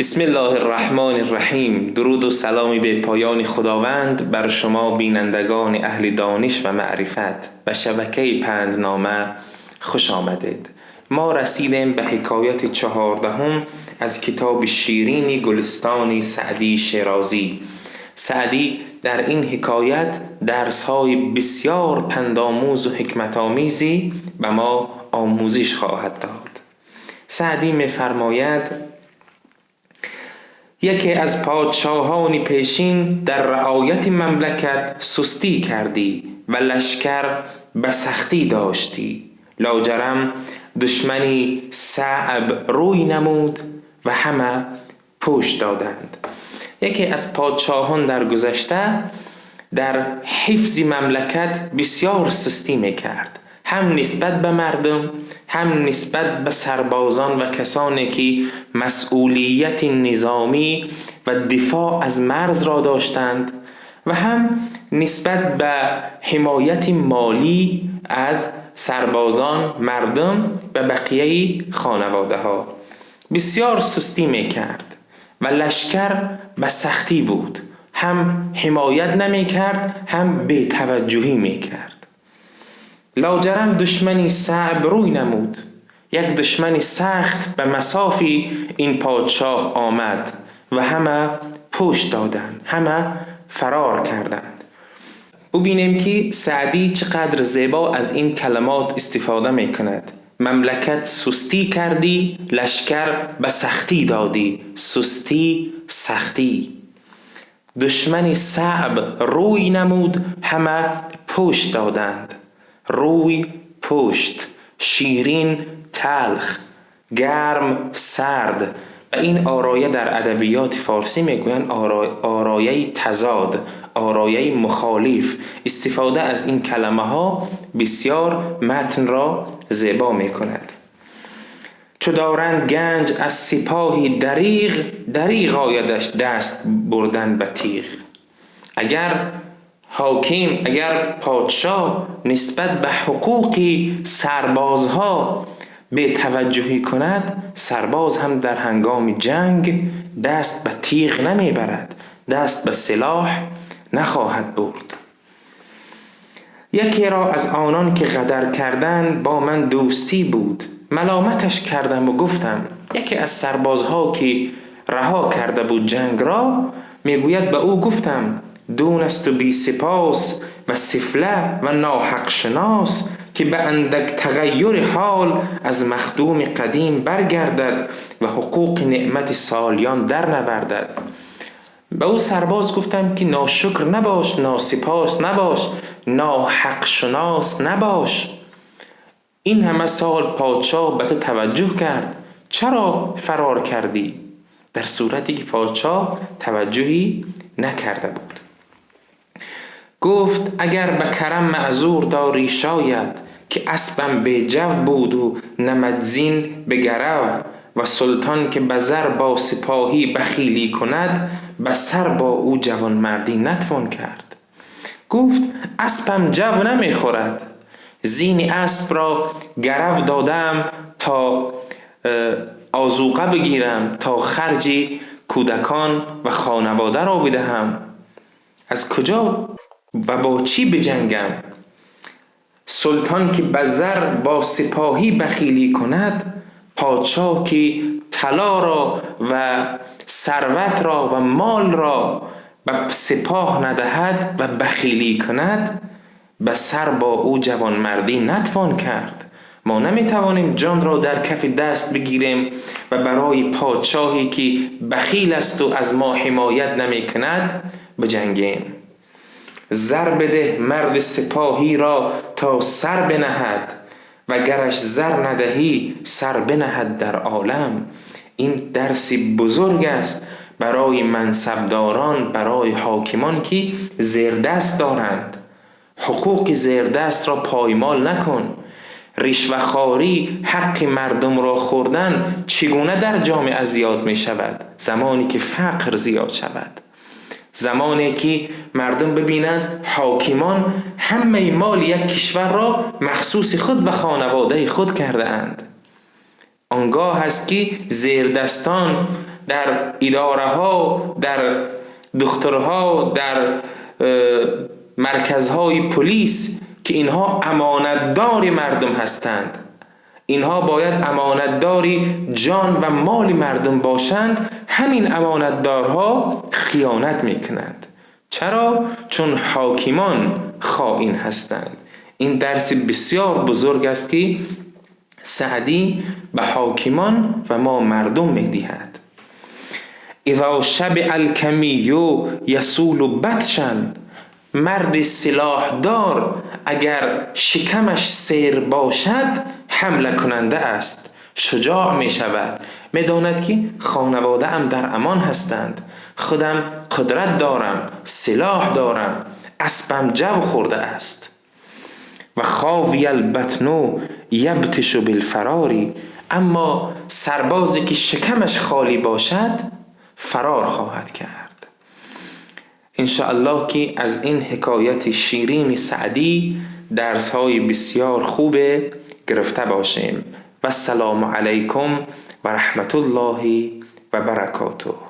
بسم الله الرحمن الرحیم. درود و سلامی به پایان خداوند بر شما بینندگان اهل دانش و معرفت و شبکه پندنامه خوش آمدید. ما رسیدیم به حکایت 14 از کتاب شیرین گلستان سعدی شیرازی. سعدی در این حکایت درس‌های بسیار پندآموز و حکمت‌آمیزی به ما آموزش خواهد داد. سعدی می‌فرماید: یکی از پادشاهان پیشین در رعایت مملکت سستی کردی و لشکر به سختی داشتی. لاجرم دشمنی صعب روی نمود و همه پشت دادند. یکی از پادشاهان در گذشته در حفظ مملکت بسیار سستی میکرد، هم نسبت به مردم، هم نسبت به سربازان و کسانی که مسئولیت نظامی و دفاع از مرز را داشتند و هم نسبت به حمایت مالی از سربازان، مردم و بقیه خانواده ها. بسیار سستی میکرد و لشکر به سختی بود، هم حمایت نمیکرد، هم بی‌توجهی میکرد. لاجرم دشمنی صعب روی نمود. یک دشمن سخت به مصاف این پادشاه آمد و همه پشت دادند، همه فرار کردند. ببینیم که سعدی چقدر زیبا از این کلمات استفاده میکند. مملکت سستی کردی، لشکر به سختی دادی. سستی، سختی. دشمن صعب روی نمود، همه پشت دادند. روی، پشت، شیرین، تلخ، گرم، سرد. و این آرایه در ادبیات فارسی میگویند آرایه تضاد، آرایه مخالف. استفاده از این کلمه ها بسیار متن را زیبا میکند. چو دارند گنج از سپاهی دریغ، دریغ آیدش دست بردن به تیغ. اگر حاکم، اگر پادشاه نسبت به حقوق سربازها بی‌توجهی کند، سرباز هم در هنگام جنگ دست به تیغ نمیبرد، دست به سلاح نخواهد برد. یکی را از آنان که غدر کردند با من دوستی بود، ملامتش کردم و گفتم. یکی از سربازها که رها کرده بود جنگ را، میگوید به او گفتم: دون است و بی سپاس و سفله و ناحق شناس، که به اندک تغییر حال از مخدوم قدیم برگردد و حقوق نعمت سالیان در نوردد. به او سرباز گفتم که ناشکر نباش، ناسپاس نباش، ناحق شناس نباش. این همه سال پادشاه به تو توجه کرد، چرا فرار کردی؟ در صورتی که پادشاه توجهی نکرده بود. گفت: اگر به کرم معذور داری شاید، که اسبم بی جو بود و نمدزین به گرو، و سلطان که به زر با سپاهی بخیلی کند، به سر با او جوانمردی نتوان کرد. گفت: اسبم جو نمیخورد، زین اسب را گرو دادم تا آذوقه بگیرم، تا خرج کودکان و خانواده را بدهم. از کجا و با چی بجنگم؟ سلطان که به زر با سپاهی بخیلی کند، پادشاه که طلا را و ثروت را و مال را به سپاه ندهد و بخیلی کند، به سر با او جوانمردی نتوان کرد. ما نمیتوانیم جان را در کف دست بگیریم و برای پادشاهی که بخیل است و از ما حمایت نمیکند بجنگیم. زر بده مرد سپاهی را تا سر بنهد، و گرش زر ندهی سر بنهد در عالم. این درس بزرگ است برای منصبداران، برای حاکمان که زیردست دارند. حقوق زیردست را پایمال نکن. رشوه‌خواری، حق مردم را خوردن چگونه در جامعه زیاد می شود؟ زمانی که فقر زیاد شود، زمانی که مردم ببینند حاکمان همه مال یک کشور را مخصوص خود و خانواده خود کرده اند. آنگاه است که زیردستان Дар идораҳо, дар духтурҳо, дар марказҳои полис, ки инҳо амонатдори мардум ҳастанд, инҳо бояд амонатдори ҷон ва моли мардум бошанд, ҳамин амонатдорҳо хиёнат мекунанд. Чаро? Чун ҳокимон хоин ҳастанд. Ин дарси бисёр бузург аст, ки Саъдӣ ба ҳокимон ва мо мардум медиҳад. إذا شبع الكمي يصول بطشا. Марди силоҳдор агар шикамаш сер бошад, ҳамлакунанда аст, шуҷоъ мешавад. Медонад, ки хонаводаам дар амон ҳастанд, худам қудрат дорам, силоҳ дорам, аспам ҷав хӯрдааст. وخاوي البطن يبطش بالفرار. Аммо сарбозе, ки шикамаш холӣ бошад, фарор хоҳад кард. Иншоаллоҳ, ки аз ин ҳикояти ширини Саъдӣ дарсҳои бисёр хубе гирифта бошем. Вассалому алайкум ва раҳматуллоҳи ва баракотуҳ.